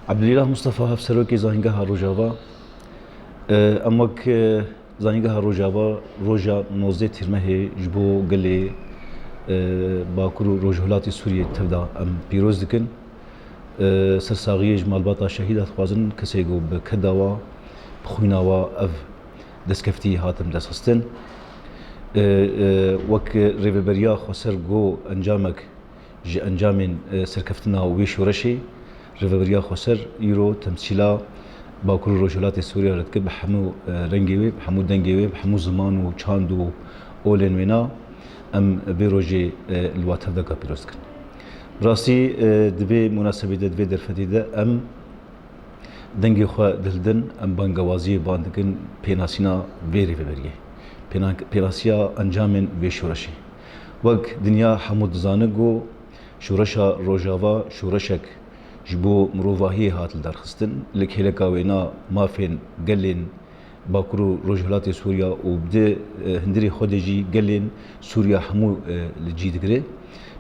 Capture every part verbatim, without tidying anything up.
Ebdulîlah Mustafa, Hevserokê Zanîngeha Rojava. E, em wek, e, Zanîngeha Rojava roja nozdeh Tîrmehê ji bo gelê, e, Bakur û Rojhilatê Sûriyê tevda em pîroz dikin. E, sersaxiyê ji malbata şehîda dixwazin, kesê ku bi keda wa, bi xwîna wa ev destkeftî hatin destxistin. E, e, wek rêveberiya xweser got, encamek ji encamên, e, serkeftina wê şoreşê, rêveberiya xweser îro temsîla Bakur û Rojhilatê Sûriya re dike bi hemû, e, rengê wê, bi hemû dengê wê, bi hemû ziman û çand û olên wêna. Em vê rojê, e, li wa tevdeka pîroz dikin. Bi rastî, e, di vê munasebê de, di vê derfetê de em dengê xwe dihildin, em bangewaziyê ban dikin pênasîna vê rêveberiyê, pêna-, pênasiya encamên vê şoreşê. Wek dinya hemû dizane ku şoreşa Rojava şoreşek ji bo mirovahiyê hat lidarxistin, li kêleka wêna mafên gelên Bakur û Rojhilatê Sûriya û bi di, e, hundirê xwe de jî gelên Sûriya hemû, e, li cî digire.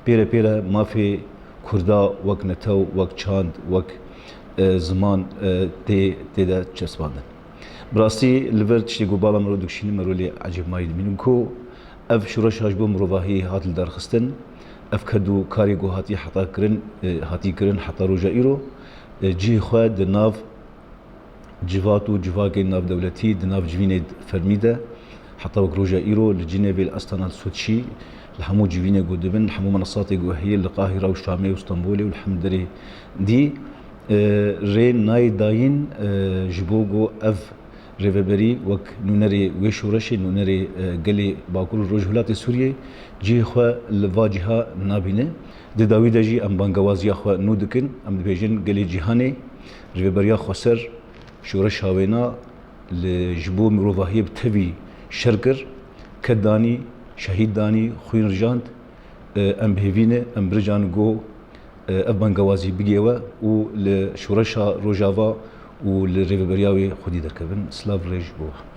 Pêre pêre mafê Kurda wek netew, wek çand, wek, e, ziman, e, tê, tê de çespandin. Bi rastî li vir tiştê ku bala mirov dikişîne, mirov lê ecêbmayî dimînin ku ev şoreşa ji bo mirovahiyê hat lidarxistin, ev ked û karê ku hatiye heta kirin, e, hatî kirin heta roja îro, e, cihê xwe di nav civat û civakên navdewletî, di nav civînê fermî de, heta wek roja îro li Cinevê, li Astana, li Soçî, li hemû civînê ku dibin, li hemû menasatê ku heye, li Qahîra û Şamê û Stenbolê û li hemû derê dî, e, rê nayê dayîn, e, ji bo ku ev rêveberî wek nûnerê wê şoreşê, nûnerê, e, gelê Bakur û Rojhilatê Sûriyê cihê xwe li va ciha nabîne. Di dawî de jî em bangewaziya xwe nû dikin, em dibêjin gelê cîhanê rêveberiya xweser şoreşa wêna li, ji bo mirovahiyê bi tevî şer kir, ked danî, şehîd danî, xwîn rijand, e, em bi hêvî ne, em bi rica ne ku, e, ev bangewazî bigê we û li şoreşa Rojava û li rêveberiya wê xwedî derkevin. Silav rêj bo we.